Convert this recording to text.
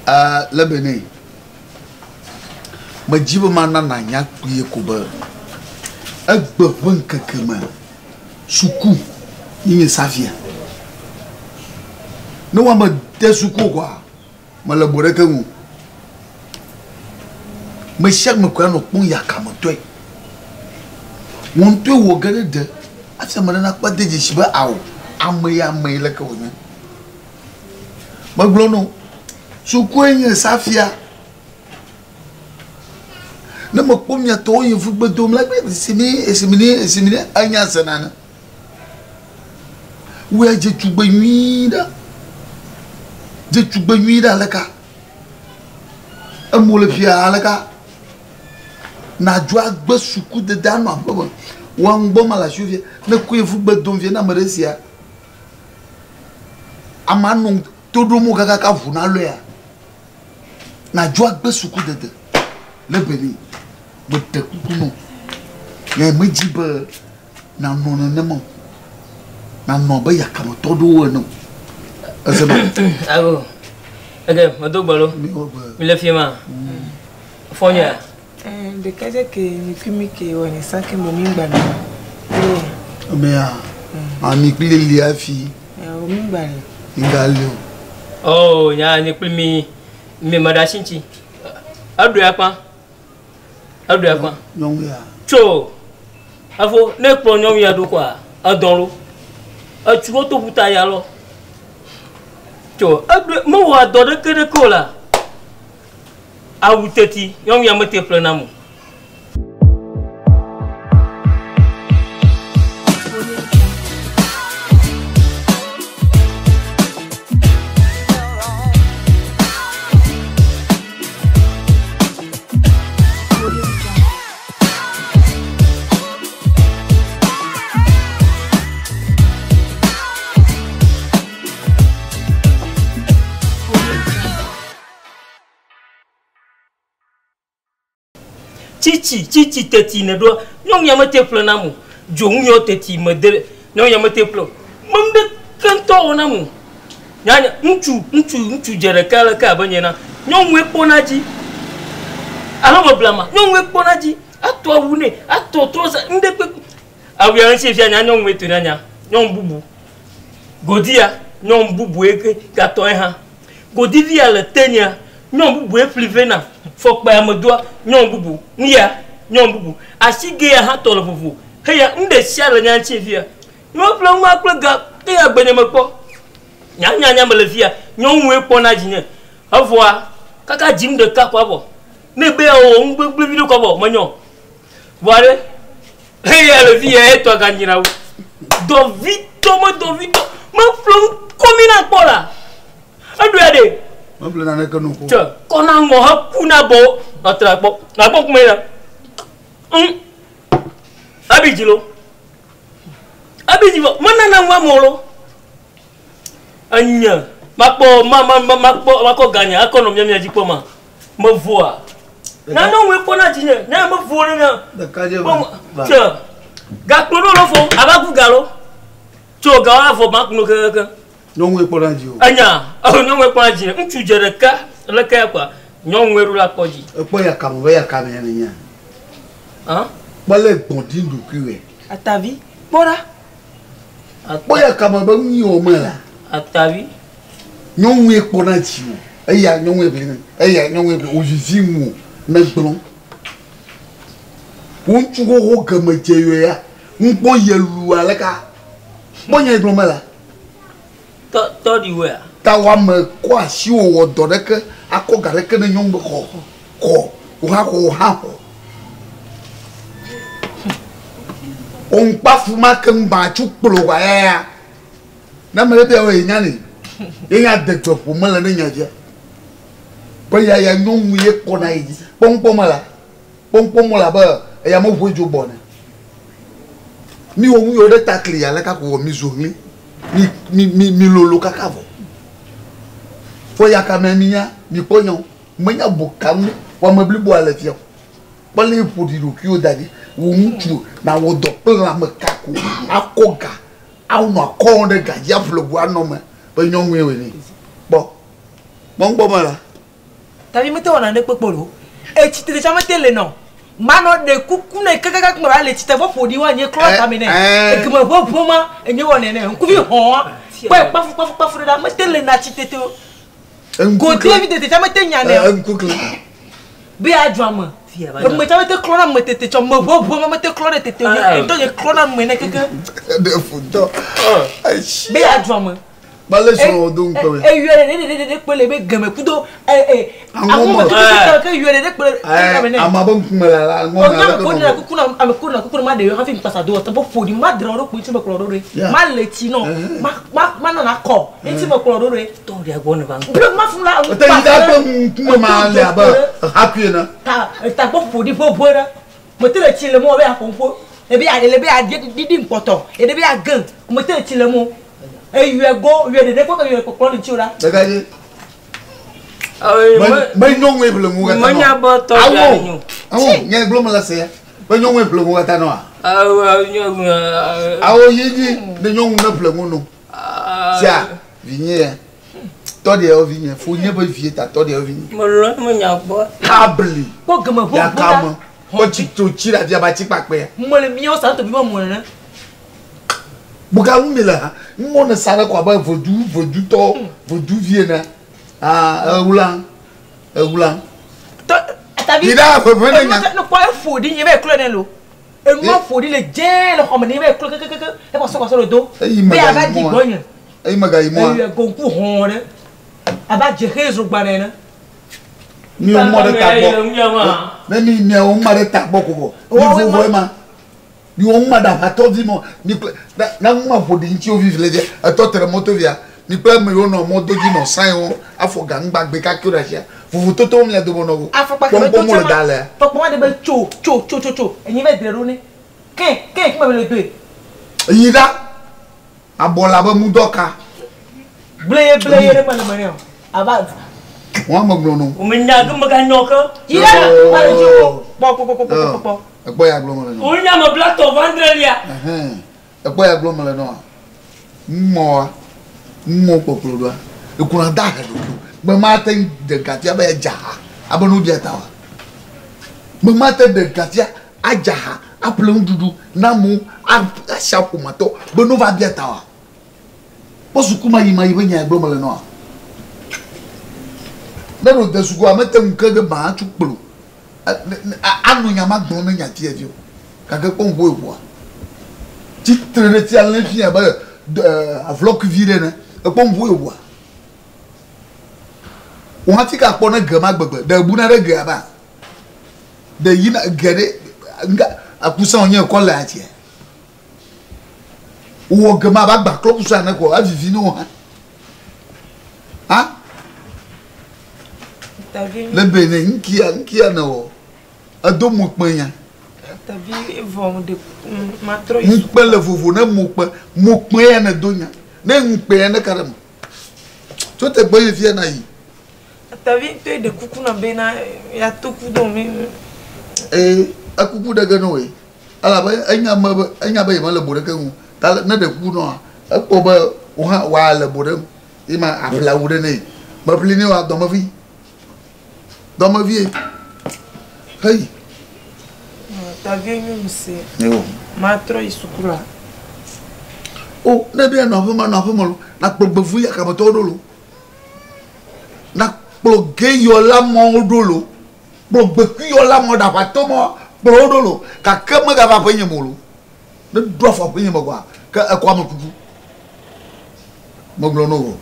Eh, le be nɛ. Medzi be mana nànya kpuie ko be egbe ƒe ŋkeke me suku ye nye safia. Ne woame de suku o koa, mele bo ɖeke ŋu o. Me sia ame koe anɔ kpɔm yakametɔe. Wò ŋutɔe wɔ ge ɖe ɖe hafi ame ɖe nakpɔ de dzesi be ao, ame ya amee leke wònye. Megblɔ nɔ, sukue nye safia. Ne mekpɔ mia tɔwo yevugbe dom la, esimi, esimini, esimini, enya se nane. Wò ya dze tugbe nyui ɖe. Dze tugbe nyui ɖe aleka. Emo le fia aleka. Nàdzo agbe sukudede anɔ aƒeme. Wò ŋgbɔ ma le asiwò fia. Ne kɔ yevugbe dom fia ne ame ɖe sia. Ame anɔ to ɖom wo kakaka ʋu nalɔea, nàdzo agbe sukudede le Benin. Meɖe kuku nɔ. Nye medzi be nànɔ nenema o. Nànɔ abe yakametɔ ɖewo ene o. Eze ma. Ago. Ege, medo gbe lo. Mi le fie ma. Fɔ nyea? Ɖekadze ke mi kple mi ke wɔ ne sa ke mo mi gba le. Amea, ami kple li hafi. O mi gba le. Mi gba le o. Oh, nya nye kple mi mi me ɖe asi ŋuti. Eɖoe akpa. Eɖoe akpa. Nyɔnu ya. Tso. Efo ne kplɔ nyɔnu ya ɖo koa, edɔn lo. Etsu wo to ƒuta ya lɔ. Tso eɖoe mewɔ dɔ ɖeke ɖeke o la. Awu teti nyɔnu ya mete ƒle nam o. Tsitsi, tsitsi teti nèɖoa, nyɔnu ya mete ƒle nam o. Dzonu yɔ teti mede, nyɔnu ya mete ƒle o. Mem ɖeke ŋutɔ wɔ nam o. Nyanya, ŋutsu, ŋutsu, ŋutsu dze ɖeka leke abe nye ena, nyɔnue kpɔna dzi. Alo meblama, nyɔnue kpɔna dzi. Atɔ awu nɛ, atɔ trɔza, ŋɖe kpekpe. Awu ya ŋuti fia nya nyɔnue to na nya, nyɔnu bubu. Godia, nyɔnu bubue ke gatɔe hã. Godivia le tenyea, nyɔnu bubue ƒli vɛ nam. Fɔkpa ya medoa, nyɔnu bubu. Nu ya, nyɔnu bubu. Asigɛ ya hã tɔ le vovo. Heya, nu ɖe sia le nya ŋuti fia. Meƒle nu ma kple ga eye agbenye mekpɔ. Nyanyanya mele fia, nyɔnue kpɔna dzinye. Evɔa, kaka dzim ɖeka ko evɔ. Ne ebe yeawɔ nu gbegblẽ vi ɖe ko evɔ, menyo. Vɔa ɖe, heya le fi ya etɔ ganyra wu. Dɔvitɔ me dɔvitɔ meƒle nu kɔmi na kpɔ la. Eɖo ya ɖe. Meƒle naneke no ko. Tse kɔna ŋɔ heku na bɔ atra kpɔ. Na kpɔ kume ya. Mm. Abi dzi lo. Abi dzi vɔ menana ŋu amewo lo. Enye makpɔ ma ma ma makpɔ makɔ ganya akɔ nɔ mia mia dzi kpɔ ma. Mevoa. Na nyɔnue kpɔna dzinye. Ne mevo ɖe na. Ɖekadze va. Tse. Gakplɔ ɖo lɔfo ava gu ga lo. Tso ga wa vɔ banku no kekeake. Nyɔnue kpɔna dzi o. Enya. Ɔ nyɔnue kpɔna dzi. Ŋutsu dze ɖeka leke ya kɔa. Nyɔnue ɖo la kpɔ dzi. Ekpɔ yakame be yakame ya nenya. Hã? Kpɔ le gbɔ̃ ɖi ɖokuiwòe. Atavi, kpɔ ɖa. Kpɔ yakame be nu yi wɔm mele. Atavi. Nyɔnue kpɔna dzi o. Eya nyɔnue ʋli ne. Eya nyɔnue ʋli. Wòvivi ŋuwò negblɔ. Wò ŋutsu xoxo geme dze yɔe ya. Ŋkpɔ ye lu aleka. Kpɔ nya yi gblɔ mele. Tɔ tɔ ɖi wòea? Ta wò ame kɔ asiwò wɔ dɔ ɖeke akɔ ga ɖeke ne nyɔnu be xɔ xɔ wò hã xɔ wò hã xɔ. Wò ŋkpafu ma ke ŋgbã tsu kplo wa ya. Ne ame ɖe bia wò ye nya ne. Ye nya de gbe ƒo mele ne nya dzia. Be ya ya nyɔnu ye kpɔna yi dzi. Kpɔ ŋkpɔ me la. Kpɔ ŋkpɔ mo la be eya me ʋue dzo gbɔ ne. Mi wɔ nu yɔ ɖe ta kli ale kaka wɔ mi zo ɣli. Mi mi mi mi lolo kaka vɔ. Fɔ ya ka me mi nya mi kpɔ nya o. Menya bo ka ŋu wɔ ame bliboa le fia o. Kpɔ le ƒo ɖi ɖokuiwo da ɖi. Wò ŋutsu na wɔ dɔ kple lãme kako akɔ ga Anɔ akɔ ɖe ga dzi aƒle ʋu anɔ eme be nyɔnue wònye. Kpɔ. Kpɔ ŋkpɔ me la. Tavi mete wɔna ne kpekpe lo. Etsi tete tsa mete le nɔ. Manɔ ɖe kuku ne kakaka kuma ba le tsi te vɔ ƒo ɖi wa nye klɔ tame ne. Egeme ʋeʋe ma enye wɔ nene. Ŋkuvi hɔn kpɔe kpafu kpafu kpafu ɖe ɖa mete le na tsi tete o. Godie vi tete tsa mete nya ne. Ŋku kle. Be adzɔ ame. Eme tsa mete klɔ na ame tete tsɔ me ʋeʋe ma mete klɔ ɖe tete o. Nye ŋutɔ nye klɔ na ame ne keke. Ɖe futɔ. Be adzɔ ame. Bale srɔ̃ do ŋukpe me. Eyɔ ɖe ɖe ɖe ɖe kpe le be geme kudo aŋɔ me tututu ke yɔ ɖe ɖe kpe le ne. Ama be ŋkume la la aŋɔ me ale ke nɔ. Kuku na ame ku na kuku na ma ɖe yɔ hafi ŋkpasa do ɔtɔ ƒo ɖi ma drɔ ɖo kpo ŋuti me kplɔ ɖo ɖe. Ma le tsi nɔ ma ma ma nɔna kɔ ŋuti me kplɔ ɖo ɖe. Tɔ ɖe gbɔ ne va. Ble ma fun la. Ete yi ɖa ƒe ŋkume ma le abe hakui ene. Ta tagbɔ ƒo ɖi ʋeʋe ɖe. Mete le tsi le mɔ be aƒo ŋƒo. Ebe ya ele be ya ɖiɖi ŋkpɔtɔ. Ebe ya gẽ. Mete le tsi le mɔ. Eyɔe go yɔe ɖeɖe kpɔ ke yɔe kpɔkplɔ le ŋuti o la. Ɖeka dzi. Me nyɔnue ƒle ŋu katã nɔ. Menya be tɔ Awo awo nye gblɔ me le se ya. Be nyɔnue ƒle ŋu katã nɔa. Awo yi dzi ne nyɔnu ne ƒle ŋu no. Sia vinye ya. Tɔ ɖe yewo vinye. Fo nye be vie ta tɔ ɖe yewo vinye. Melɔ me nya gbɔ. Kabli. Kpɔ geme ʋuʋu la. Yakame. Kpɔ tsi to tsi ɖe afia ba tsi kpakpɛ. Mele miawo sa tobi be mo nene. Buka ŋu mi le ha. Ŋmɔ ne sa ɖe kɔ abe vodu vodutɔ vodu vie ene. Ah ewula ewula. Tɔ atavi. Yi ɖa ʋeʋe ne nya. Ne kpɔ efo ɖi nye be klɔ ne lo. Enua ƒo ɖi le dzẽ le xɔme ne be klɔ kekekeke ekɔ sɔ kɔ sɔ le do. Eyi Be mega ava yi di mɔa. gbɔ nye. Eyi mega yi mɔa. Eyɔe gonku hɔn ɖe. Ava dze xe zrogba ne. Mi wo mɔ ɖe ta gbɔ. Ne mi miawo ŋma ɖe ta gbɔ ko vɔ. Mi vovo ema. Mi wo ŋma ɖe aʋatɔ vi mɔ. Mi kple na na ŋma ƒo ɖi ŋuti wo vivi le dze. Etɔ te ɖe mɔto via. Mi kple ame yiwo nɔ mɔdo dzi nɔ sae wo afɔ ga ŋgbagbe kakɛ ɖe asia. Vovototo wo mia dome nɔ go. Afɔkpa ke be Kpɔm to kpɔm wo le tsama. da lea. Fɔkpa ma ɖe be tso tso tso tso tso. Enyi be dre ɖo ne. Ke ke kuma be le doe. Yi ɖa. Abɔ le abe ŋudɔ ka. Bleye bleye ɖe mele me ne o. Ava. Wɔn ame gblɔ no. O me nya ke me ga nyɔ ke. Yi ɖa. Ma le dzi o. Kpɔ kpɔ kpɔ kpɔ kpɔ. Ekpɔ ya gblɔ me le nɔ. O nya me bla tɔ vandrelia. Ekpɔ ya gblɔ me le nɔa. Ŋmɔa. Ŋmɔ kpɔkplɔ ɖoa. Ekuna da he ɖo. Me ma te ɖe gafia be dza ha. Abe nu bia ta wa. Me ma te ɖe gafia adza ha aƒle nuɖuɖu na mu asia ƒometɔ be nu va bia ta wa. Kpɔ suku ma yi ma yi be nya gblɔ me le nɔa. Ne ɖo de suku ame te ŋu ke ge ba atsu kplo. Anɔ nya ma gblɔ ne nya tia vi o. Gake kpɔ ŋu eʋua. Tsitre ɖe tia lé fia be avlɔk vi ɖe ne. Ekpɔ ŋu eʋua. Wo hafi ka kpɔ ne ge ma gbegbe. Ɖe ebuna ɖe gea ba. Ɖe yina ge ɖe nga akusa wònye kɔ le atsia. Wowɔ ge ma ba gba klɔ kusa ne kɔ avivi ne wo hã. Ha? Le be ne ŋkia ŋkia ne wɔ. Edo mo kpe nya. Tavi evɔ ɖe matrɔ yi. Ŋukpe le vovo ne mo kpe. Mo kpe ya ne do nya. Ne ŋukpe ya ne ka ɖe me. Tso te gbe yi fia na yi. Tavi ŋutɔ ɖe kuku na be na ya to ku do mi. Ee, ekuku ɖe ge ne woe. Elabe enya me be enya be yemele bo ɖeke ŋu. Ta ne ɖe kuku nɔa, ekpɔ be wo hã wa le bo ɖe ŋu. Ye ma aƒle awu ɖe ne. Meƒli ne wa dɔmevi. Dɔmevie. Heyi. Tavi nyɔnu se. Yo. Matrɔ yi suku la. O, ne be nɔ aƒe ma nɔ aƒe me lo, na kplɔ gbevu ya kametɔwo ɖo lo. Na kplɔ geyɔla mɔwo ɖo lo. Kplɔ gbekuyɔla mɔ ɖaʋatɔ mɔ kplɔ wo ɖo lo. Gake megava aƒe nye me o lo. Ne ɖo afɔ aƒe nye me kɔa, ke ekɔ ame kuku. Megblɔ no o.